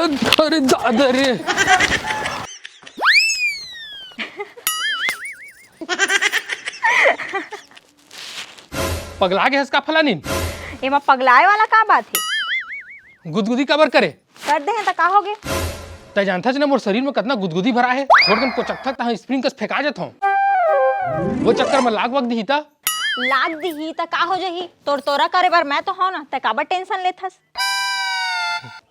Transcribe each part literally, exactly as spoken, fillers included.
अरे दादा रे। पगला गे हस का फलानिन? एमा पगलाए वाला का बात हे? गुदगुदी काबर करे? कर दे हैं त का होगे? तै जानथस ना मोर शरीर में कतना गुदगुदी भरा हे। थोड़ दिन कोचकथस तहाँ स्प्रिंग कस फेंका जात हूँ। वो चक्कर में लाग वग दिही त? लाग दिही त का हो जही? तोर तोरा करे बर मैं तो हूँ ना, तै काबर टेंशन लेथस?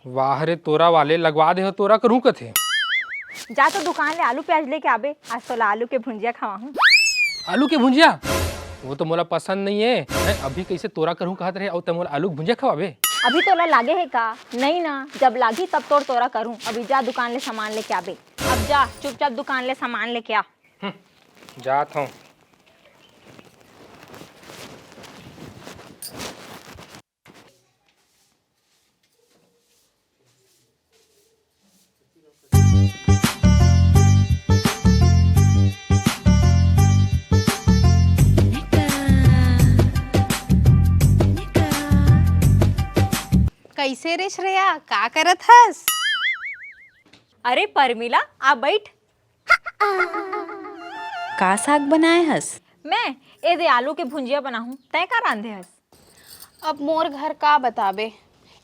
वाह रे, तोरा वाले लगवा दे हो, तोरा करूँ कथे। जा तो दुकान ले आलू प्याज लेके आबे, आज तोला आलू के भुंजिया खवाहूँ। आलू के भुंजिया? वो तो मोला पसंद नहीं है। हैं, अभी कैसे तोरा करूँ कहत रहे, अउ तै मोला आलू के भुंजिया खवाबे? अभी तोला लागे हे का? नहीं ना, जब लागी तब तोर तोरा करूँ। अभी जा दुकान ले सामान लेके आबे। अब जा, चुपचाप दुकान ले सामान लेके आ। हम्म, जात हूँ। कैसे रे श्रेया, का करत हस? अरे परमिला, आ बैठ। का साग बनाए हस? मैं ए दे आलू के भुंजिया बनाहूँ, तैं का रांधे हस? अब मोर घर का बताबे,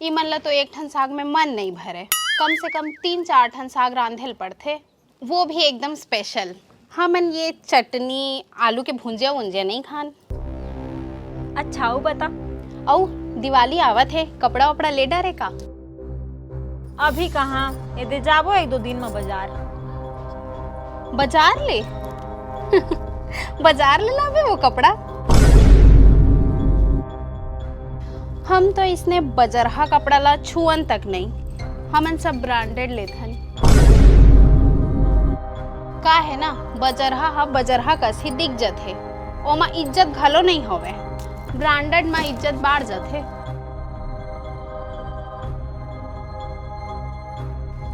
इमन ला तो एक ठन साग में मन नइ भरे। कम से कम तीन चार ठन साग रांधे ल पड़थे, वो भी एकदम स्पेशल। हमन ये चटनी, आलू के भुंजिया उंजिया नइ खान। अच्छा, अउ बता। अउ दिवाली आवत हे, कपड़ा वपड़ा ले डारे का? अभी कहाँ, ए दे जाबो एक दो दिन म बाजार। बाजार ले? बाजार ले लाबे वो कपड़ा? हम तो इसने बजरहा कपड़ा ला छुअन तक नहीं, हमन सब ब्रांडेड लेथन। का है ना, बजरहा ह बजरहा कस ही दिख जथे, ओमा इज्जत घलो नहीं होवे। ब्रांडेड मा इज्जत बाढ़ जथे।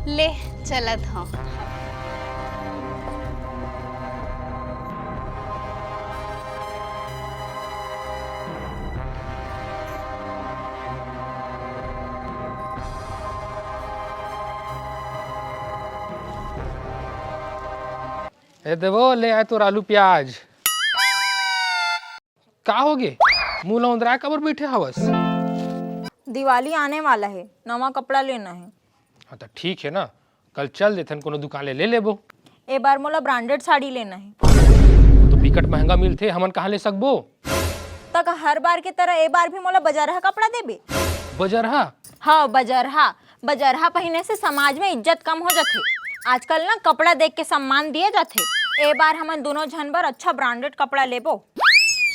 ले, चलत हव। ए देवो, ले आए तोर आलू प्याज। का होगे? मुंह ल उंदरा काबर बइठे हवस? दिवाली आने वाला हे, नवा कपड़ा लेना हे। हाँ, त ठीक हे ना, कल चल देथन कोनो दुकान ले, ले लेबो। ए बार मोला ब्रांडेड साड़ी लेना हे। तो बिकट महंगा मिलथे, हमन कहाँ ले सकबो? त का हर बार के तरह ए बार भी मोला बजरहा कपड़ा देबे? बजरहा? हाँ, बजरहा। बजरहा पहिने से समाज में इज्जत कम हो जाथे। आजकल ना कपड़ा देख के सम्मान दिए जाथे। ए बार हमन दोनों झन बर अच्छा ब्रांडेड कपड़ा लेबो।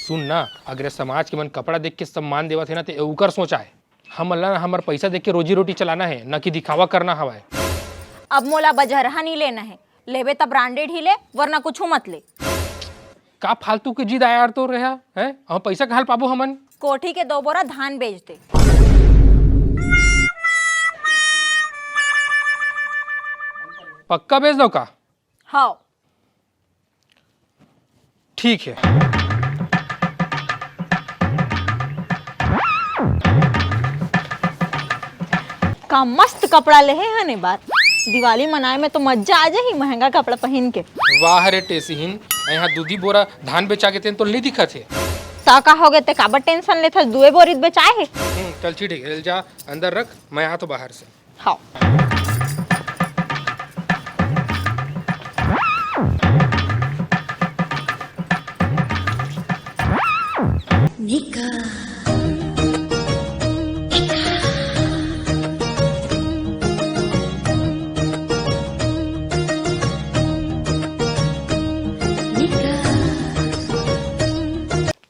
सुन ना, अगर समाज के मन कपड़ा देख के सम्मान देवत हे ना, ते उकर सोच आय। हमन ला ना हमर पैसा देख के रोजी रोटी चलाना हे, न कि दिखावा करना हवय। अब मोला बजरहा नहीं लेना हे, लेबे त ब्रांडेड ही ले, वरना कुछ मत ले। का फालतू के जिद आय यार तोर, रहा हैं? हम पैसा कहाँ ले पाबो हमन? कोठी के दो बोरा धान बेच दे। पक्का बेच दो का? हाँ। ठीक है। का मस्त कपड़ा लेहे हन ए बार। दिवाली मनाए में तो मजा आ जाही महंगा कपड़ा पहिन के। वाह रे टेसिहिन, यहाँ दूधी बोरा धान बेचा के तेन तो नहीं दिखत हे। ता का होगे, ते काबर टेंशन लेथस? दुए बोरी त बेचाए हे। हम्म, चल ठीक है, जा अंदर रख, मैं आथों बाहर से। हाँ।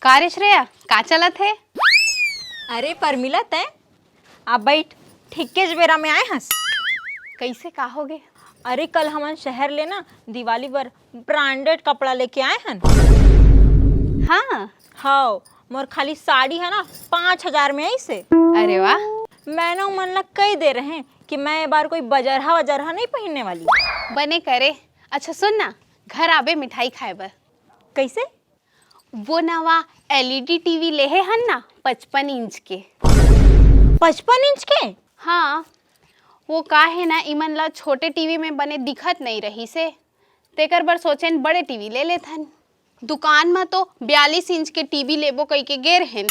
का रे श्रेया, का चलत हे? अरे परमिला, तैं? आ बैठ, ठीक के बेरा में आए हस। कैसे, का होगे? अरे, कल हमन शहर ले ना दिवाली बर ब्रांडेड कपड़ा लेके आए हन। हाँ। हाँ, मोर खाली साड़ी है ना, पाँच हजार में आइसे। अरे वाह। मैं ना उमन ला कह दे रहे कि मैं ए बार कोई बजरहा वजरहा नहीं पहिनने वाली। बने करे। अच्छा सुन ना, घर आबे मिठाई खाए बर। कैसे? वो नवा एलईडी टीवी लेहे हन ना, पचपन इंच के। पचपन इंच के? हाँ, वो का हे ना, इमन ला छोटे टीवी में बने दिखत नइ रहिस हे, तेकर बर सोचेन बड़े टीवी ले लेथन। दुकान म तो बयालीस इंच के टीवी लेबो कहिके गे रहेन,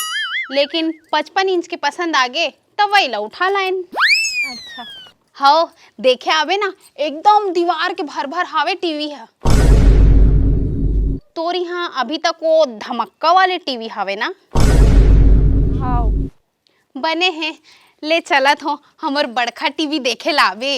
लेकिन पचपन इंच के पसंद आगे, त वही ला उठा लाएन। अच्छा। हव, देखे आबे ना, एकदम दीवार के भर भर हावे टीवी ह। तोर इहाँ अभी तक वो धमक्का वाले टीवी हावे ना? हव। बने हे, ले चलत हो, हमर बड़खा टीवी देखे लाबे।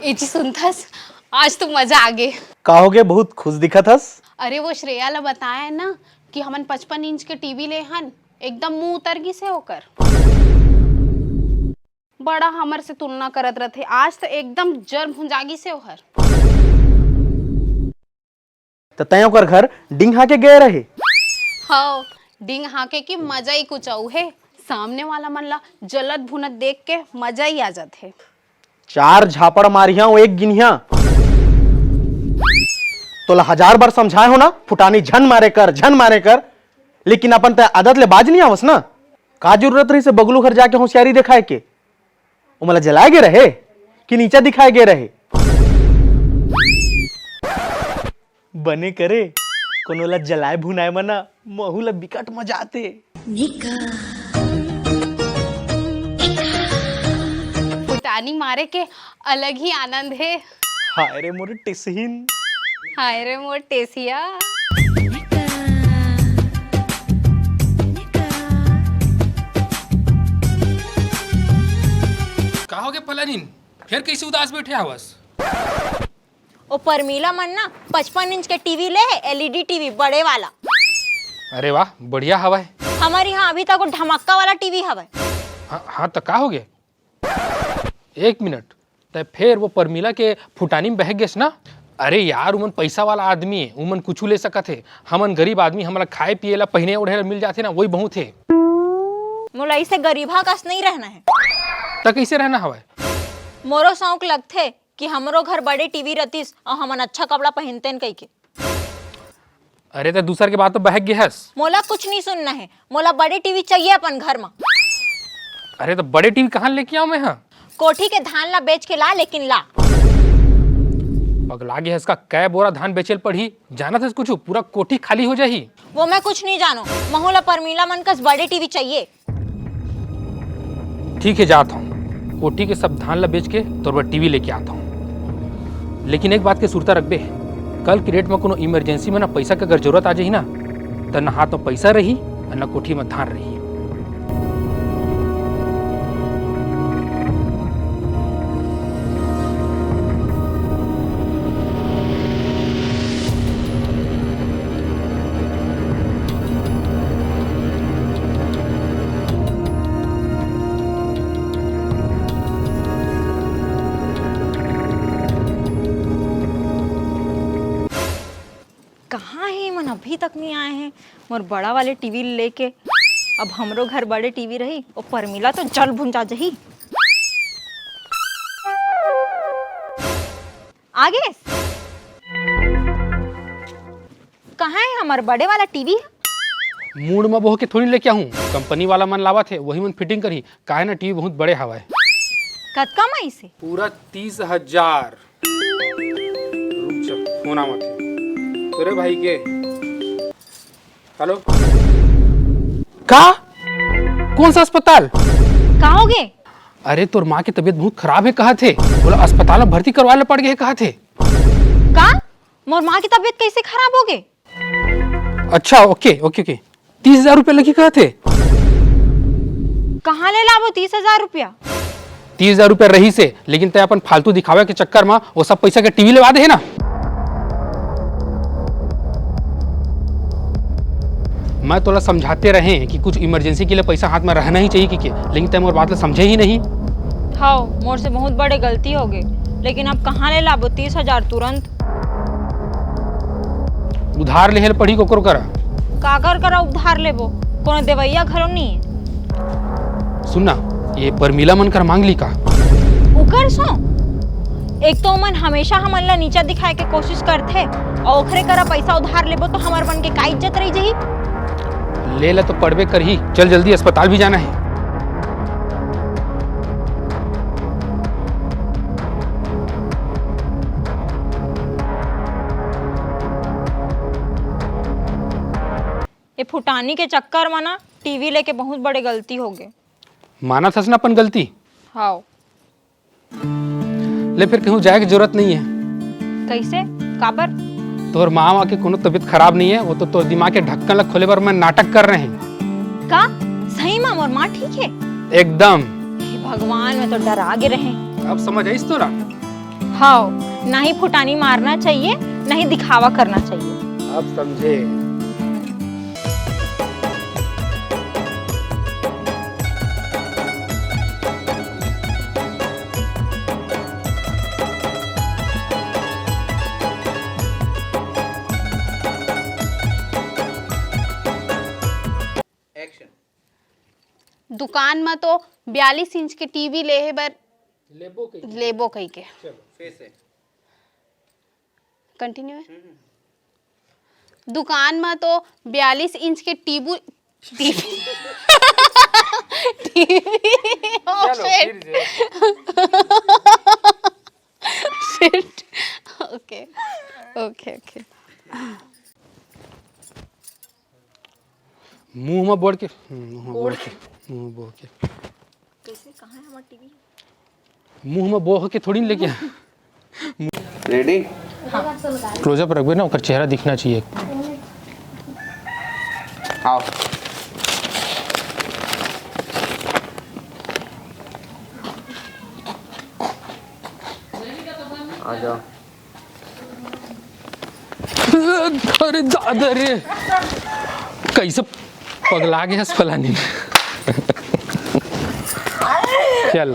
ए जी सुनथस, आज तो मजा आ गे। का होगे, बहुत खुश दिखत हस? अरे, वो श्रेया ला बताए ना कि हमन पचपन इंच के टीवी ले हन, एकदम मुंह उतर गिस हे ओकर। बड़ा हमर से तुलना करत रथे, आज तो एकदम जर भुंजा गिस हे ओहर। त तैं ओकर घर डिंग हाँके गए रहे? हव, डिंग हाँके के मजा ही कुछ अउ हे। सामने वाला मन ला जलत भुनत देख के मजा ही आ जाथे। चार झापड़ मारिहा, एक गिनिहा। तोला हजार बार समझाए हो ना, फुटानी झन मारे कर, झन मारे कर, लेकिन अपन तैं आदत ले बाज नइ आवस ना। का जरूरत रहिस हे बगलू घर जाके होशियारी देखाए के? ओमन ला जलाए गे रहे कि नीचा दिखाए गे रहे? बने करे, कोनो ला जलाए भुनाए म ना, महू ला बिकट मजा आथे। फुटानी मारे के अलग ही आनंद हे। हाय रे मोर टेसहीन। हाय रे मोर टेसिया। का होगे पलानिन? फेर कइसे उदास बइठे हवस? ओ परमीला मन ना पचपन इंच के टीवी ले हे, एलईडी टीवी बड़े वाला। अरे वाह, बढ़िया हवय। हमर इहाँ अभी तक वो धमक्का वाला टीवी हवय। हाँ, हाँ, त का होगे? एक मिनट, तैं फेर वो परमीला के फुटानी म बहक गेस ना? अरे यार, उमन पइसा वाला आदमी हे, उमन कुछू ले सकत हे। हमन गरीब आदमी, हमला खाए पिए ला, पहिने ओढ़े ला मिल जाथे ना, वही बहुत हे। मोला अइसे गरीबहा कस नइ रहना हे। त कइसे रहना हवय? मोरो शौक लगथे कि हमरो घर बड़े टीवी रतिस अउ हमन अच्छा कपड़ा पहिनतेन कहिके। अरे, त दूसर के बात तो बहक गे हस। मोला कुछ नहीं सुनना हे, मोला बड़े टीवी चाहिए अपन घर म। अरे, त बड़े टीवी कहाँ लेके आऊं मैं, हाँ? कोठी के धान ला बेच के ला, लेकिन ला। पगला गे हस का? कै बोरा धान बेचे ल पड़ही, जानत हस कुछू? पूरा कोठी खाली हो जाही। वो मैं कुछ नहीं जानों, महू ला परमीला मन कस बड़े टीवी चाहिए। ठीक हे, जात हौं, कोठी के सब धान ला बेच के तोर बर टीवी लेके आत हौं। लेकिन एक बात के सुरता रखबे, कल के डेट म कोनो इमरजेंसी म ना पइसा के अगर जरूरत आ जाही ना, त ना हाथ म पइसा रही अउ ना कोठी म धान रही। कहाँ हे मन, अभी तक नहीं आए हे मोर बड़ा वाले टीवी लेके। अब हमरो घर बड़े टीवी रही, ओ परमिला तो जल भुंजा जही। आ गे? कहाँ हे हमर बड़े वाला टीवी? मूड़ म बोह के थोड़ी लेके आहूँ, कंपनी वाला मन लावत हे, वही मन फिटिंग करही। काहे ना, टीवी बहुत बड़े हवय। कतका म आइसे? पूरा तीस हजार। रुक जा, फोन आवत हे तोरे भाई के। हेलो। का? कौन सा अस्पताल? का हो गे? अरे, तोर माँ के तबीयत बहुत खराब हे कहत हे, ओला अस्पताल म भर्ती करवाए ल पड़ गे हे कहत हे। का? मोर माँ के तबीयत कैसे खराब हो गे? अच्छा, ओके, ओके, ओके। तीस हजार रुपया लगी कहत हे। कहाँ ले लाबो तीस हजार रुपया? तीस हजार रुपया रहिसे, लेकिन तैं अपन फालतू दिखावे के चक्कर म वो सब पैसा के टीवी लेवा दे हे ना। मैं तोला समझाते रहे कि कुछ इमरजेंसी के लिए पैसा हाथ में रहना ही चाहिए कि के, लेकिन तैं मोर बात ला समझे ही नहीं। हव, मोर से बहुत बड़े गलती हो गे, लेकिन अब कहाँ ले लाबो तीस हजार तुरंत? उधार लेहे ल पड़ही कोकरो करा। काकर करा उधार लेबो? कोनो देवैया घलो नी हे। सुन ना, ये परमिला मन कर मांग ली का? उ कर सो। एक तो ओमन हमेशा हमन ला नीचा दिखाए के कोशिश करथे, अउ ओखरे करा पैसा उधार लेबो तो हमर मन के का इज्जत रही जही? ले ला तो पड़बे करही। चल जल्दी, अस्पताल भी जाना है। ए फुटानी के चक्कर म ना टीवी लेके बहुत बड़े गलती हो गए। मानत हस ना अपन गलती? हाव। ले फिर कहूँ जाए के जरूरत नहीं है। कैसे? काबर? तोर माँ के कोनो तबीयत खराब नहीं है, वो तो तोर दिमाग के ढक्कन ला खोले बर मैं नाटक कर रहे हैं। का? सही में मोर माँ ठीक है? एकदम। हे भगवान, मैं तो डरा गे रहे। अब समझ आइस तोला? हाव, ना ही फुटानी मारना चाहिए, ना ही दिखावा करना चाहिए। अब समझे। Action। दुकान म तो बयालीस इंच के टीवी लेहे बर लेबो कहिके। लेबो कहिके। चलो, फिर से। कंटिन्यू है। दुकान म तो बयालीस इंच के टीबू, टीवी, टीवी, oh, चलो, shit। फिर से। Shit। Okay, okay, okay। मुंह में बोल के, हम्म, मुंह में बोल के, मुंह में बोल के। कैसे, कहाँ है हमारा टीवी? मुंह में बोह के थोड़ी न लेके आ। Ready? क्लोजअप रखबे ना, ओकर चेहरा दिखना चाहिए। आओ। आ जाओ। अरे दादा रे, कैसे पगला गए हस फलानी में। चल।